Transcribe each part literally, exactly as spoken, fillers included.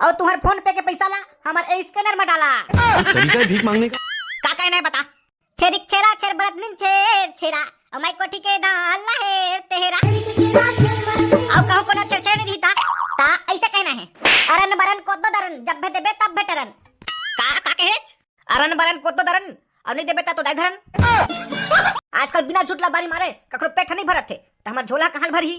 अउ तुंहर PhonePe के पइसा ला हमर ए scanner म डाला। तरीका है भीख मांगने का। का कहना है बता? छेरिक छेरा, छेर बरत निन छेर छेरा, अउ मैं कोठी के धान ला हेर तेहरा। अउ कहूं कोनो छेरछेरा नहीं दिही ता, ता अइसे कहना है, अरन बरन कोदो दरन, जब भे देबे तब भे टरन। का, का कहेच? अरन बरन कोदो दरन, अउ नहीं देबे ता तो दाई धरन। आजकल बिना झूठ लबारी मारे कखरो पेट नहीं भरत हे, त हमर झोला कहां भरही?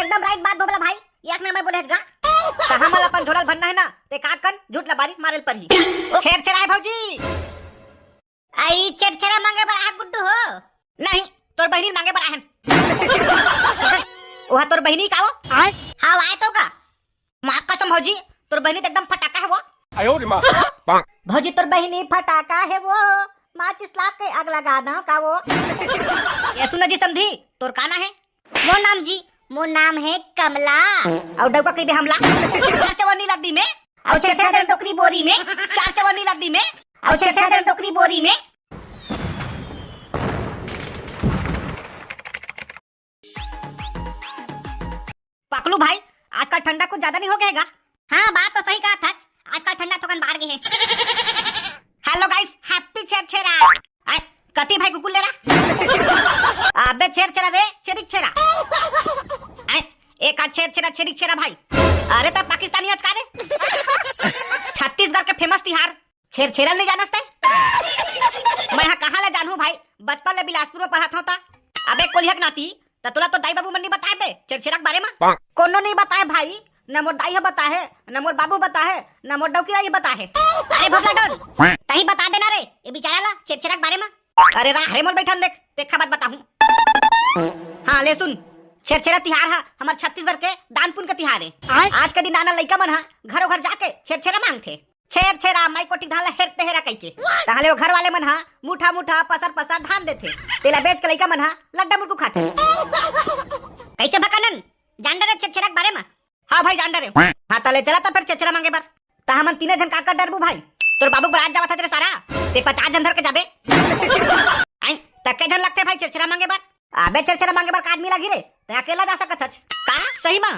एकदम right बात भोभला भाई, एक नंबर बोले हस गा। त हमन ला अपन झोला ल भरना है ना, ते का कन झूठ लबारी मारे ल परही। ओ छेरछेरा है भौजी। आई छेरछेरा मांगे बर आए गुड्डू हो? नहीं, तोर बहिनी मांगे बर आए हन। ओहा तोर बहिनी का वो? आय? हाँ, आए तो का? माँ कसम भौजी, तोर बहिनी तो एकदम फटाका है वो। आयो रे माँ। भौजी तोर बहिनी फटाका है वो, माचिस ला के आग लगा दो का वो। ये सुन जी समधी, तोर का ना है? मोर नाम जी, मोर नाम है कमला। अउ डौका कहिबे हमला। चार चवन्नी लद्दी में, अउ छेरछेरा दन टोकरी बोरी में, चार चवन्नी लद्दी में, अउ छेरछेरा दन टोकरी बोरी में। पकलू भाई, आजकल ठंडा कुछ ज्यादा नहीं हो गया है गा? हाँ, बात तो सही कहा था, आजकल ठंडा थोकन बाढ़ गए है। Hello guys, happy Chherchhera. आय, कति भाई कुकुर ले रहा? अबे छेरछेरा रे, छेरिक छेरा। आय, एक आज छेरछेरा, छेरिक छेरा भाई। अरे त पाकिस्तानी आज का रे? छत्तीसगढ़ के famous तिहार छेरछेरा नहीं जानस ते? मैं हा कहाँ ले जानहूँ भाई, बचपन ले बिलासपुर में पढ़त हूँ ता। अबे कोलिहक नाती, त तोला तो दाई बाबू मन नहीं बताए बे छेरछेरा के बारे में? कोनो नहीं बताए भाई, न मोर दाई ह बताए हे, न मोर बाबू बताए हे, न मोर डौकी दाई बताए हे। अरे भोभला डोन, तही बता देना रे, ये बेचारा ला छेरछेरा के बारे में। अरे रा, हरे मोर बैठन देख, देखा बात बताहूँ। हाँ ले सुन, छेरछेरा तिहार हा हमर छत्तीसगढ़ के दान पुण्य के तिहार है। आय? आज के दिन नाना लइका मन हा घरों घर जाके छेरछेरा मांगथे। छेरछेरा, माई कोठी धान ला हेर तेहरा कहिके। तहां ले वो घर वाले मन हा मुठा मुठा, पसर पसर धान देथे। तेला बेच के लइका मन हा लड्डा मुरकू खाथे। कैसे भकानन? जान डरे छेरछेरा के बारे में? हाँ भाई, जान डरे। हाँ, तले चला त फेर छेरछेरा मांगे बर। त हमन तीने झन का कर डरबू भाई? तोर बाबू बरात जावत हच रे सारा, ते पचास झन धर के जाबे। आय, त के झन लगथे भाई छेरछेरा मांगे बर? अबे छेरछेरा मांगे बर का आदमी लगी रे, ते अकेला जा सकत हच। का? सही मा?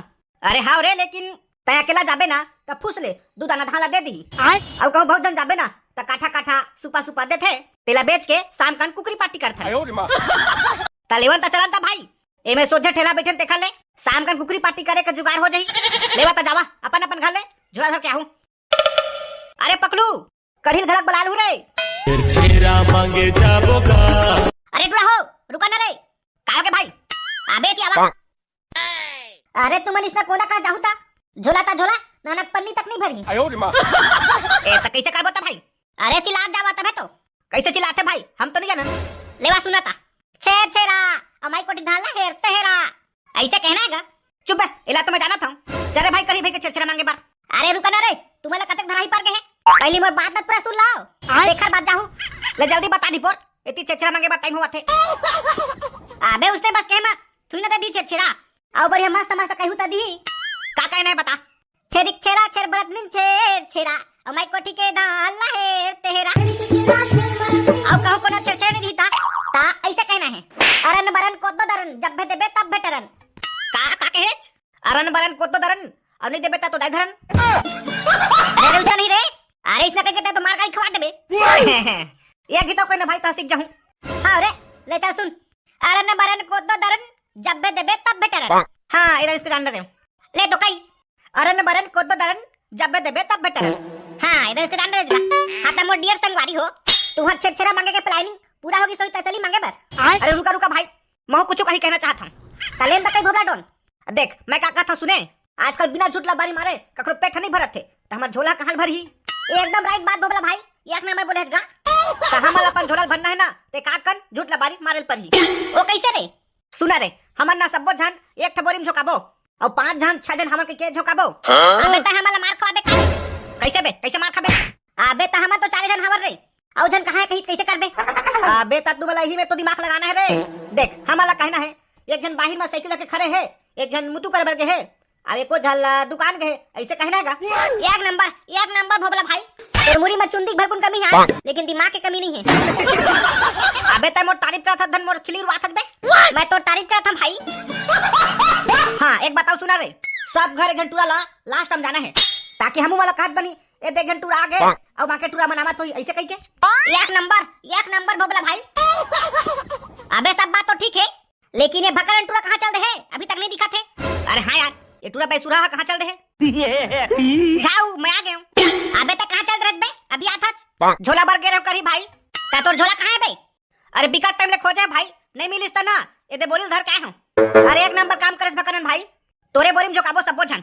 अरे हाँ रे, लेकिन तै अकेला जाबे ना, त फुस ले दू दाना धान ला दे दिही। आय? अउ कहूँ बहुत झन जाबे ना, त काठा काठा, सुपा सुपा देथे, तेला बेच के शाम कन कुकरी पार्टी करथे। आयो रे माँ। त लेवन त चलन त भाई, एमे सोझे ठेला बैठन तेखर ले, शाम कन कुकरी पार्टी करे के जुगाड़ हो जाही। लेवा त जावा, अपन अपन घर ले झोला धर के आहू। अरे पकलू, कढ़ी ल घलक बलालू रे। छेरछेरा मांगे जाबो का। अरे टूरा हो, रुका ना रे। का हो गे भाई? अबे एती आवा। अरे तुमन इसना कोना कहाँ जाहू ता? झोला ता झोला, नानक पन्नी तक नहीं भरही। आयो रे माँ। ए, त कैसे करबो त भाई? अरे चिल्लात जावा तभे तो। कैसे चिल्लाथे भाई? हम तो नहीं जानन। लेवा सुना ता। छेरछेरा, अमाई कोठी धान ला हेर तेहरा। ऐसे कहना है गा? चुप बे, एला तो मैं जानत हूँ। चल रे भाई, कढ़ी भाई के छेरछेरा मांगे बर। अरे रुका ना रे, तुमन ला कतक धराही पर गे हे? पहली मोर बात मत पूरा सुन लाओ। आय? तेखर बाद जाहू। ले जल्दी बता दी पोर, एती छेरछेरा मांगे बर टाइम होवत हे। अबे उसने बस कहे मा, थुई ना दे दी छेरछेरा। अउ बढ़िया मस्त मस्त कहू त दी। का कहना है बता? छेरिक छेरा, छेर बरत निन छेरछेरा, अमाई कोठी के धान ला हेर तेहरा। अउ कहूँ कोनो छेरछेरा नहीं दिही ता, ता ऐसे कहना है, अरन बरन कोदो दरन, जब भे देबे तब भे टरन। का, का कहेच? अरन बरन कोदो दरन, अउ नहीं देबे ता तो दाई धरन। अरे रुचा नहीं रे, अरे इसना कहिके तो मार गाड़ी खवा देबे। ये भी तो कोई ना भाई, तो सीख जाहूँ। हाँ रे, ले चल सुन। अरन बरन कोदो दरन, जब भे देबे तब भे टरन। हाँ, इधर इसके जान दे। ले तो कही। अरन बरन कोदो दरन, जब भे देबे तब भे टरन। हाँ, इधर इसके जान दे। हाँ, त मोर dear संगवारी हो, तुहर छेरछेरा मांगे के planning पूरा होगी, सोई त चली मांगे बर। आय? अरे रुका, रुका भाई, महू कुछ कहीं कहना चाहत हूँ। तलेन त कही भोबला डोन। देख, मैं का कहत हूँ सुने, आजकल बिना झूठ लबारी मारे कखरो पेट नहीं भरत थे, त हमर झोला कहाँ भरही? एकदम right बात भोबला भाई, एक नंबर बोले हस गा। त हमन अपन झोला ल भरना है ना, ते का कन झूठ लबारी मारे ल परही। ओ कैसे रे? सुना रे, हमन ना सब्बो झन एक ठो बोरी में झोंकाबो, अउ पांच झन, छह झन हमन के, के झोंकाबो। हाँ? अबे त हमन ला मार खवाबे का रे? कैसे बे? कैसे मार खाबे? अबे त हमन तो चारे झन हवन रे, अउ झन कहाँ है कही कैसे करबे? अबे त तू वाला यही में तो दिमाग लगाना है रे। देख, हमन ला कहना है, एक झन बाहिर में साइकिल रख के खड़े है, एक झन मुतु करे बर गे है, अब एको झन ला दुकान गे है, ऐसे कहना है गा। एक नंबर, एक नंबर भोबला भाई। तोर मुड़ी में चुंदी भर कुन कमी है, लेकिन दिमाग के कमी नहीं है। अबे तै मोर तारीफ करत हस, धन मोर खिल्ली उड़वात हस बे। मैं तोर तारीफ करत हूँ भाई। हाँ, एक बात अउ सुना रे, सब घर एक झन टूरा ला last time जाना है, त आके हमू वाला कहत बनी, ए देख झन टूरा आ गे, अउ बाके टूरा मनावत होई, अइसे कहिके। एक नंबर, एक नंबर बोबला भाई। अबे सब बात तो ठीक हे, लेकिन ये भकरन टूरा कहाँ चल दे हे? अभी तक नहीं दिखत हे। अरे हाँ यार, ये टूरा बैसुरा हा कहाँ चल दे हे? जाऊ, मैं आ गेंव। अबे ते कहाँ चल दे रहे बे? अभी आथस। झोला बर गे रहे करी भाई। ता तोर झोला कहाँ हे बे? अरे बिकट टाइम ले खोजे भाई, नहीं मिलिस त ना, एदे बोरी ल धर के आए हंव। अरे एक नंबर काम करेस भकरन भाई, तोरे बोरी म झोंकाबो सब्बो झन।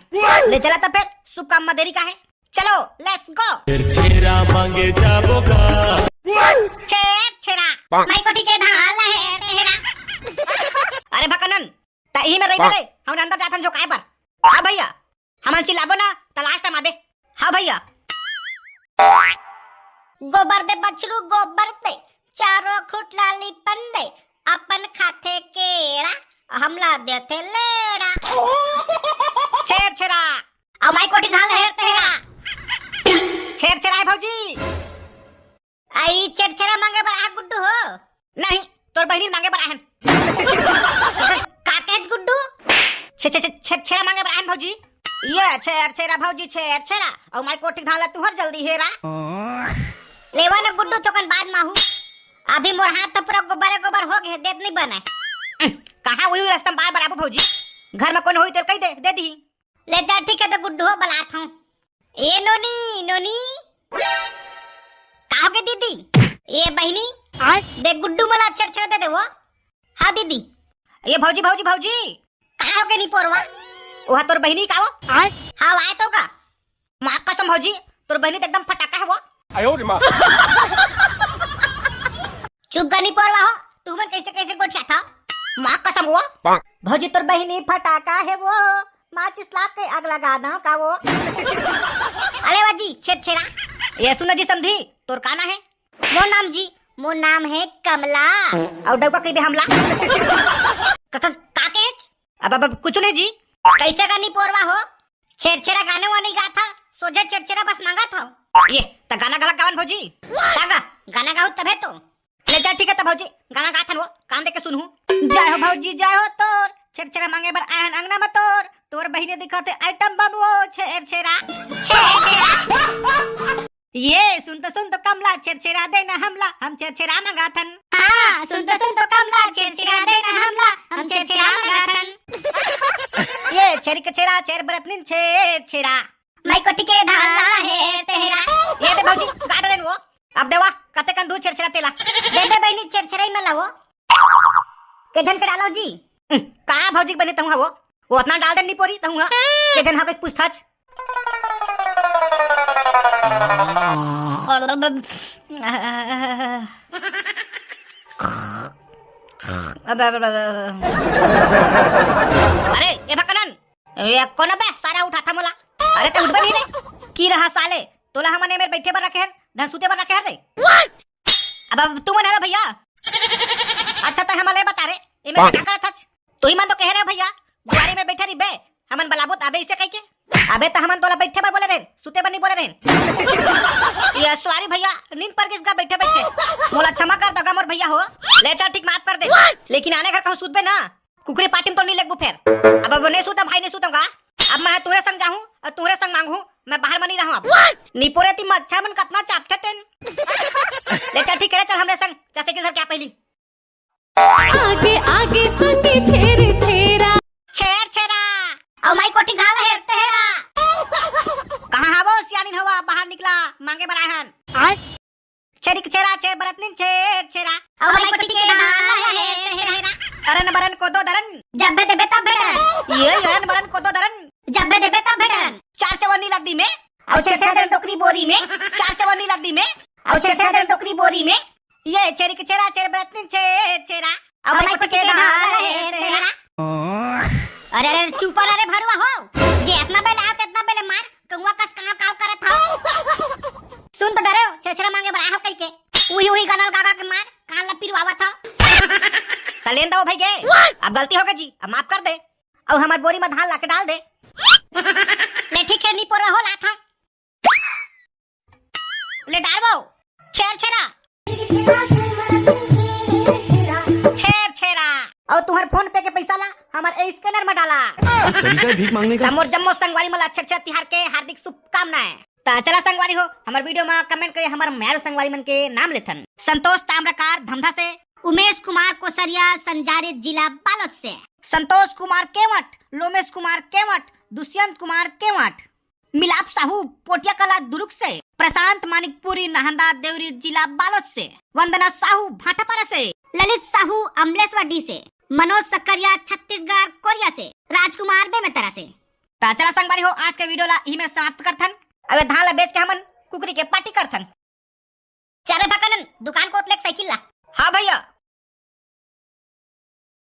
ले चला त फेर, शुभ काम म देरी का हे। चलो, let's go। छेर छेरा मांगे जाबो गा। छेर छेरा, माई कोठी के धान ला हेर तेहरा। अरे भकनन, त इही में रहिबे रे, हमन अंदर जाथन झोंकाए बर। हाँ भइया, हमन चिल्लाबो ना, त last time आबे। हाँ भइया। गोबर दे बछरू गोबर दे, चारों खुट ला लिपन दे, अपन खाथे केरा, हमला देथे लेड़ा। छेर छेरा। अउ माई कोठी धान ला हेर तेहरा। छेर छेरा हे भौजी। अई छेर छेरा मांगे बर आए गुड्डू हो? नहीं, तोर बहिनी मांगे बर आए हन। का कहेस गुड्डू? छे-, छे-, छे-, छेर छेरा मांगे बर आए हन भौजी। ये छेर छेरा भौजी, छेर छेरा। अउ माई कोठी धान ला तुहर जल्दी हेरा। लेवा न गुड्डू, थोकन बाद माहू। अभी मोर हाथ तो पूरा गोबरे गोबर हो गे, देत नहीं बने। कहाँ उही रस्ता म बार बार आबो भौजी? घर म कोन होही तेला कहि दे, दे दिही। ले चल ठीक हे, त गुड्डू हो बलात हंव। ए नोनी, नोनी। का होगे दीदी? ए बहिनी, आय? दे गुड्डू मोला छेर छेरा दे दे वो। हाँ दीदी। ए भौजी, भौजी, भौजी। का होगे निपोरवा? ओहा तोर बहिनी का वो? आय? हाँ, आय तो का? माँ कसम भौजी, तोर बहिनी त एकदम फटाका हे वो। आयो रे माँ। चुप गा निपोरवा हो, तुमन कइसे कइसे गोठियाथव? माँ कसम वो। भौजी तोर बहिनी फटाका हे वो, माचिस ला के आग लगा दंव का वो। अले वा जी, छेर छेरा। ये सुन जी समधी, तोर का नाम हे? मोर नाम जी, मोर नाम हे कमला। अउ डउका कहिबे हमला। क-, क-, का कहेच? अब, अब, अब कुछ नहीं जी। कइसे गा निपोरवा हो? छेर छेरा गाना वाना नइ गाथव, सोझे छेर छेरा बस मांगत हव। ये, त गाना घला गावन भौजी। का गा, गाना गाहू तभे तो। ले जा, ठीक हे त भौजी, गाना गाथन वो, कान दे के सुनहू। जय हो भौजी, जय हो तोर, छेर छेरा मांगे बर आए हन अंगना म तोर, तोर बहिनी दिखत हे item बम वो, छेर छेरा। छेर छेरा। ये सुन तो, सुन तो कमला, छेर छेरा दे ना हमला, हम छेर छेरा मांगथन। हाँ, सुन तो, सुन तो कमला, छेर छेरा दे ना हमला, हम छेर छेरा मांगथन। ये छेरी के छेरा, छेर बरतनिन छेर छेरा। माई कोठी के धान ला हेर तेहरा। ये दे भौजी, गा डरेन वो। अब देवा, कते कन दू छेर छेरा तेला। दे दे बहिनी, छेर छेरा ही मला वो। के झन के डालो जी। उह, का भौजी के बने तहूँ हा वो? वो अतना डाल देन निपोरी तहूँ हा। के झन हा कोई पूछथच। अबे, अबे, अबे, अबे। अरे, ए भकनन, ए, कोन बे सारा उठाथा मोला? अरे, ते उठबे नहीं रे। की रहा साले, तोला हमन ए मेर बैठे बर रखे हन, धन सुते बर रखे हन रे। अब, अब तुमन हरो भैया। अच्छा, ते हमन ले बता रे, ए मेर का करत हच? तुही मन तो कहे रहे भैया, दुआरी में बैठे रहिबे, हमन बलाबो त आबे इसे कहिके। अबे त हमन तोला बैठे बर बोले रहेन, सुते बर नहीं बोले रहेन। ये sorry भैया, नींद पर गिस गा बैठे बैठे। मोला क्षमा कर दगा मोर भैया हो। ले चल ठीक माफ कर दे। लेकिन आने घर कहूँ सुतबे ना, कुकरी पार्टी में तो नहीं लेगबू फेर। अब, अब नहीं सुतम भाई, नहीं सुतम गा। अब मैं तुहरे संग जाहूँ अउ तुहरे संग मांगहूँ, मैं बाहर में नहीं रहूँ अब। निपोरे ती मच्छर मन कतना चाटथे तेन। ले चल ठीक हे रे, चल हमरे संग, चल साइकिल धर के आ पहली। आगे आगे संगी छेर छेरा। छेर छेरा। अउ माई कोठी घाव हेर तेहरा। कहाँ हा वो सियानिन हवा, बाहर निकला, मांगे बर आए हन। आय? छेरी के छेरा, छेर बरतनिन छेर छेरा। अउ माई कोठी के धान ला हेर तेहरा। अरन बरन कोदो दरन। जब बे देबे तब भेटन। ये अरन बरन कोदो दरन। जब बे देबे तब भेटन। चार चवन्नी लद्दी में। अउ छेर छेरा दे टोकरी बोरी में। चार चवन्नी लद्दी में। अउ छेर छेरा दे टोकरी बोरी में। ये छेरी के छेरा, छेर बरतनिन छेर छेरा। अउ माई कोठी के धान ला हेर तेहरा। अरे, अरे, चुप रह रे भरुआ हो। जे इतना बेले आत, इतना बेले मार, कौआ कस काव काव करत हव। सुन तो डरे हो, छेरछेरा मांगे बर आए हो कहिके। उही, उही गाना गा गा के मार, कान ला पिरवावत हव। त लेन दो भाई गे, अब गलती होगे जी, अब माफ कर दे। अउ हमर बोरी में धान लाके डाल दे। ले ठीक हे, निपोरा हो लात हव। ले डारबो। छेरछेरा। छेरछेरा। अउ तुहर PhonePe के पैसा ला हमर ए scanner में डाला। तरीका है भीख मांगने का। त मोर जम्मो संगवारी मन ला छेरछेरा तिहार के हार्दिक शुभकामना। नाम ना है। त चला संगवारी हो, हमर video म comment करे हमर म्यारू संगवारी मन के नाम लेथन। संतोष ताम्रकार धमधा से। उमेश कुमार कोसरिया संजारी जिला बालोद से। संतोष कुमार केवट, लोमेश कुमार केवट, दुष्यंत कुमार केवट। मिलाप साहू पोटिया कला दुरुग से। प्रशांत मानिकपुरी नहंदा देवरी जिला बालोद से। वंदना साहू भाटापारा से। ललित साहू अमलेश्वर डी से। मनोज सक्करिया छत्तीसगढ़ कोरिया से। राजकुमार बेमेतरा से। त चला संगवारी हो, आज के video ला इही में समाप्त करथन। अबे धान ला बेच के हमन कुकरी के party करथन। चले भकनन, दुकान कोत लेक साइकिल ला। हाँ भैया,